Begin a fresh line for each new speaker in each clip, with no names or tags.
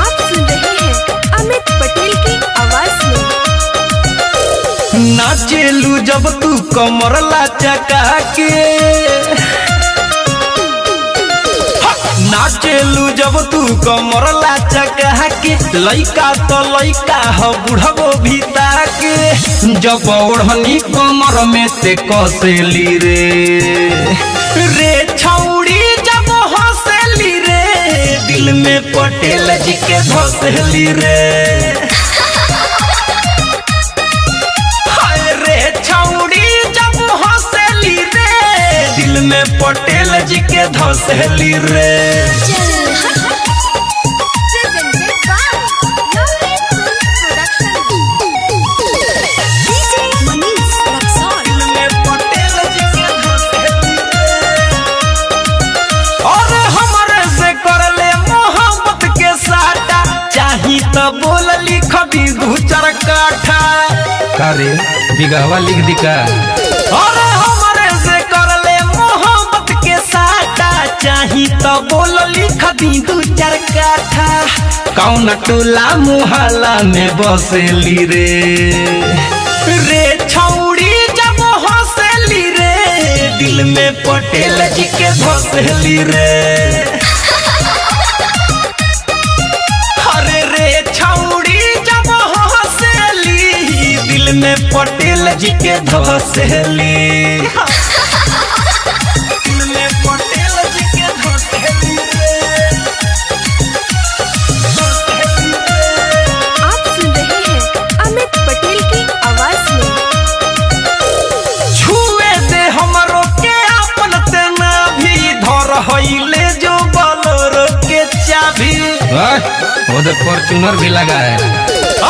आप सुन रहे हैं अमित पटेल की आवाज में।
नाचेलू जब तू कमर चका के, नाचेलू जब तू कमर चका के, लइका तो लइका ह बुढ़बो भी ताके। जब ओढ़नी कमर में ते कसेली रे, रे छौड़ी जब हंसेली रे, दिल में पटेल जी के धसेली रे। हाय रे छौड़ी जब हंसेली रे, दिल में पटेल जी के धसेली रे।
Presented by Lovely Film Production. DJ Manish Raxaul.
दिल में पटेल जी के धसेली रे। और हमरे से कर ले मोहब्बत के साटा, चाही तो बोल लिख दी दू चार काठा।
का रे, बिगहवा लिख दी का?
और हमरे से कर ले मोहब्बत के साटा, चाही तो बोल लिख दी दू चार काठा। कौन टोला मुहल्ला में बसेली रे, रे छौड़ी जब हंसेली रे, दिल में पटेल जी के धसेली रे। अरे रे छौड़ी जब हंसेली, दिल में पटेल जी के धसेली। दिल में पटेल जी के धसेली रे। धसेली रे।
आप सुन रहे हैं अमित पटेल की आवाज में।
छुए दे हमरो के आपन ते ना भी धर हईले जो बलर के चाबी।
वाह, उधर फॉर्चूनर भी लगा है।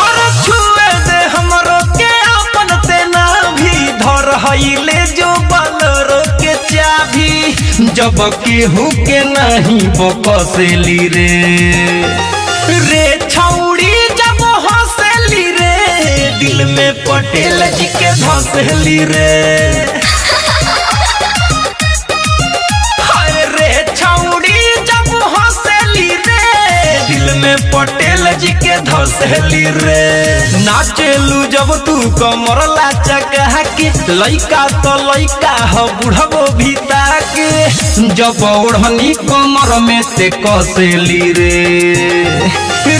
और छुए दे हमरो के आपन ते ना भी धर हईले जो बलर के चाबी। जब केहू के नहीं बकसेली रे, रे छौड़ी जब हंसेली रे, दिल में पटेल जी के धसेली रे। हाय रे छौड़ी जब हंसेली रे, दिल में पटेल जी के धसेली रे। नाचेलू जब तू कमर चका के, लइका तो लइका ह बुढ़बो भी ताके। जब ओढ़नी कमर में ते कसेली रे,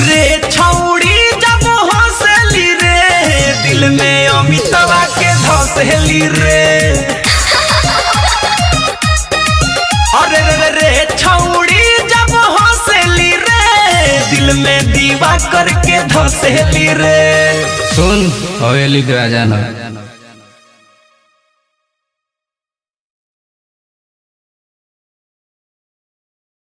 रे छौड़ी जब हंसेली रे, दिल में अमितवा के धसेली रे। अरे रे रे छौड़ी जब हंसेली रे, दिल में दीवा करके धसेली रे।
सुन, हवेली के राजा न।